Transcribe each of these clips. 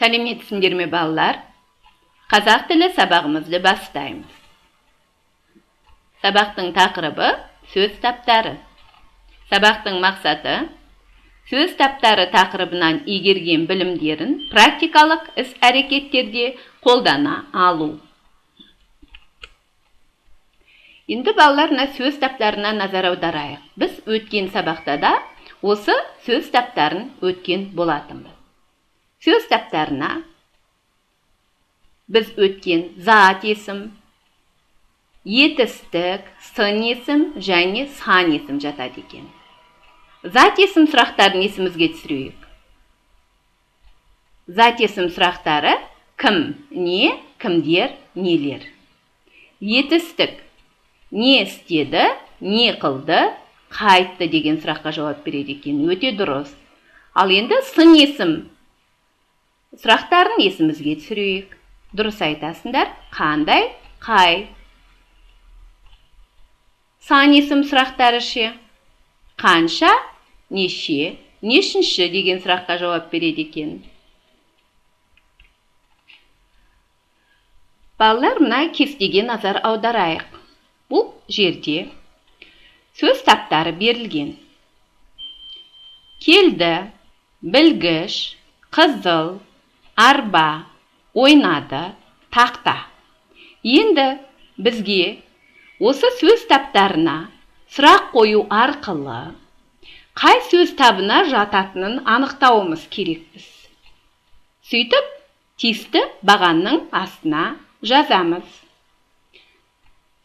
Сәлеметсіңдер ме, балалар? Қазақ тілі сабағымызды бастаймыз. Сабақтың тақырыбы сөз таптары. Сабақтың мақсаты сөз таптары тақырыбынан игерген білімдерін практикалық іс-әрекеттерде қолдана алу. Енді, балалар, мына сөз таптарына назар аударайық. Біз өткен сабақта да осы сөз таптарын өткен болатынбыз. Сөз таптарына біз өткен зат есім, етістік, сын есім және сан есім жатады екен. Зат есім сұрақтарын есімізге түсірейік. Зат есім сұрақтары кім, не, кімдер, нелер. Етістік не істеді, не қылды, қайтты деген сұраққа жауап береді екен. Өте дұрыс. Ал енді сын есім сұрақтарын есімізге түсірейік. Дұрыс айтасыңдар. Қандай, қай. Сан есім сұрақтары ше? Қанша, неше, нешінші деген сұраққа жауап береді екен. Балалар, мына кестеге назар аударайық. Бұл жерде сөз таптары берілген. Келді, білгіш, қызыл, арба, ойнады, тақта. Енді бізге осы сөз таптарына сұрақ қою арқылы қай сөз табына жататынын анықтауымыз керекпіз. Сөйтіп, тиісті бағанның астына жазамыз.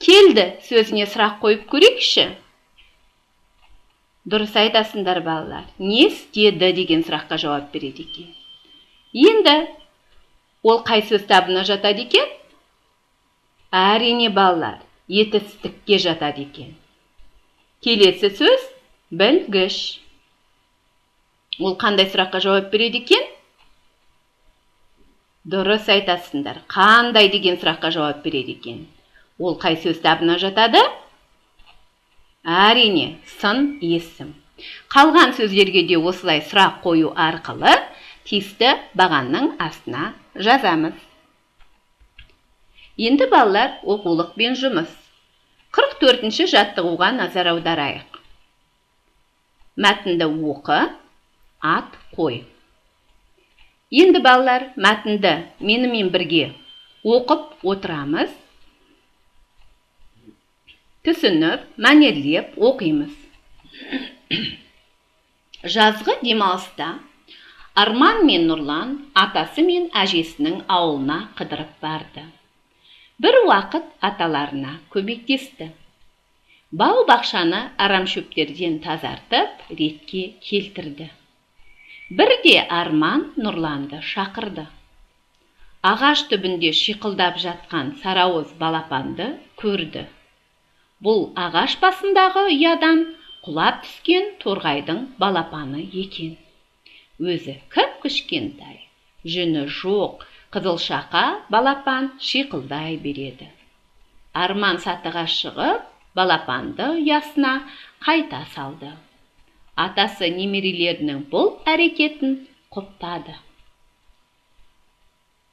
Келді сөзіне сұрақ қойып көрейікші. Дұрыс айтасыңдар, балалар. Не істеді деген сұраққа жауап береді екен. Енді ол қай сөз табына жатады екен? Әрине, балалар, етістікке жатады екен. Келесі сөз білгіш. Ол қандай сұраққа жауап береді екен? Дұрыс айтасыңдар. Қандай деген сұраққа жауап береді екен. Ол қай сөз табына жатады? Әрине, сын есім. Қалған сөздерге де осылай сұрақ қою арқылы тиісті бағанның астына жазамыз. Енді, балалар, оқулықпен жұмыс. 44-ші жаттығуға назар аударайық. Мәтінді оқы, ат қой. Енді, балалар, мәтінді менімен бірге оқып отырамыз. Түсініп, мәнерлеп оқимыз. Жазғы демалыста Арман мен Нұрлан атасы мен әжесінің ауылына қыдырып барды. Бір уақыт аталарына көмектесті. Бау-бақшаны арамшөптерден тазартып, ретке келтірді. Бірде Арман Нұрланды шақырды. Ағаш түбінде шиқылдап жатқан сарауыз балапанды көрді. Бұл ағаш басындағы ұядан құлап түскен торғайдың балапаны екен. Өзі кіп-кішкентай, жүні жоқ, қызылшақа балапан шиқылдай береді. Арман сатыға шығып, балапанды ұясына қайта салды. Атасы немерелерінің бұл әрекетін құптады.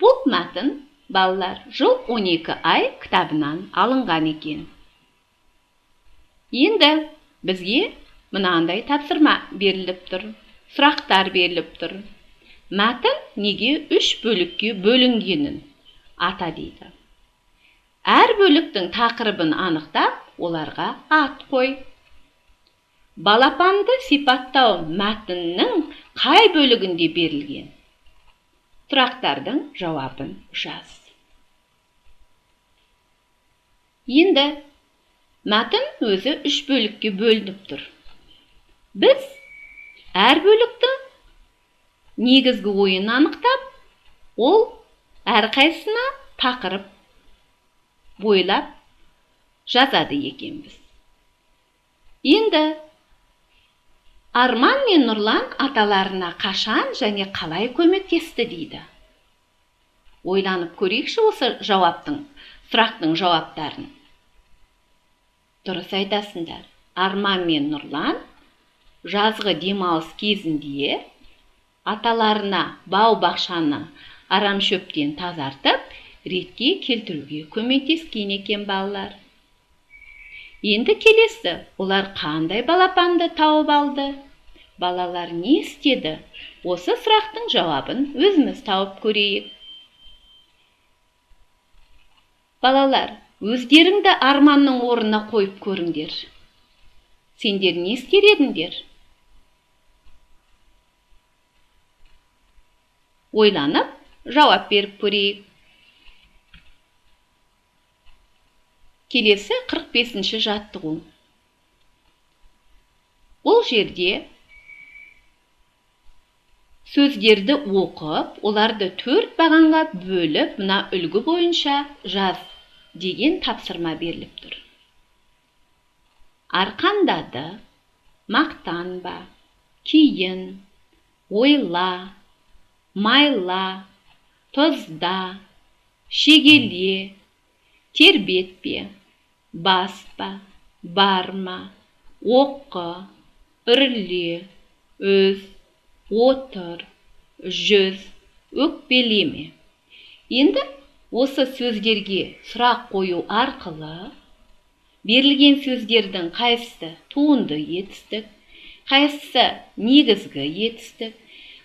Бұл мәтін, балалар, Жыл 12 ай кітабынан алынған екен. Енді бізге мынандай тапсырма беріліп тұр, сұрақтар беріліп тұр. Мәтін неге үш бөлікке бөлінгенін ата дейді. Әр бөліктің тақырыбын анықтап, оларға ат қой. Балапанды сипаттау мәтіннің қай бөлігінде берілген? Сұрақтардың жауабын жаз. Енді мәтін өзі үш бөлікке бөлініп тұр. Біз әр бөліктің негізгі ойын анықтап, ол әрқайсысына тақырып бойлап жазады екенбіз. Енді Арман мен Нұрлан аталарына қашан және қалай көмектесті дейді. Ойланып көрейікші осы жауаптың, сұрақтың жауаптарын. Дұрыс айтасыңдар. Арман мен Нұрлан жазғы демалыс кезінде аталарына бау-бақшаны Арамшөптен тазартып, ретке келтіруге көмектескен екен балалар. Енді келесі, олар қандай балапанды тауып алды? Балалар не істеді? Осы сұрақтың жауабын өзіміз тауып көрейік. Балалар, өздеріңді Арманның орнына қойып көріңдер. Сендер не істер едіңдер? Ойланып, жауап беріп көрейік. Келесі 45-ші жаттығу. Бұл жерде сөздерді оқып, оларды 4 бағанға бөліп, мына үлгі бойынша жаз деген тапсырма беріліп тұр. Арқандады, мақтанба, кейін, ойла, майла, тұзда, шегеле, тербетпе, баспа, барма, оқы, үрле, өз, отыр, жүз, өкпелеме. Енді осы сөздерге сұрақ қою арқылы берілген сөздердің қайсысы туынды етістік, қайсысы негізгі етістік,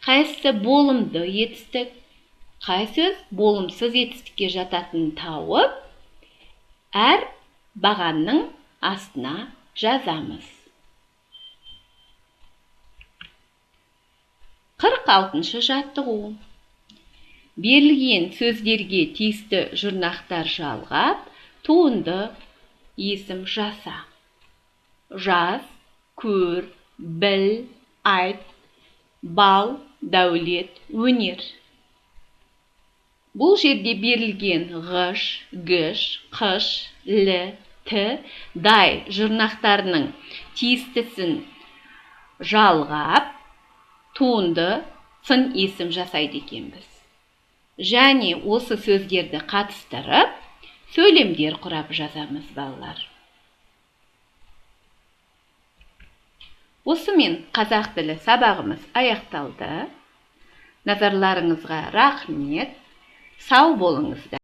қайсысы болымды етістік, қай сөз болымсыз етістікке жататынын тауып, әр бағанның астына жазамыз. 46-шы жаттығу. Берілген сөздерге тиісті жұрнақтар жалғап, туынды есім жаса. Жаз, көр, біл, айт, бал, дәулет, өнер. Бұл жерде берілген ғыш, гіш, қыш, лі, ті, дай жұрнақтарының тиістісін жалғап, туынды сын есім жасайды екенбіз. Және осы сөздерді қатыстырып, сөйлемдер құрап жазамыз балалар. Осымен қазақ тілі сабағымыз аяқталды. Назарларыңызға рахмет. Сау болыңыздар.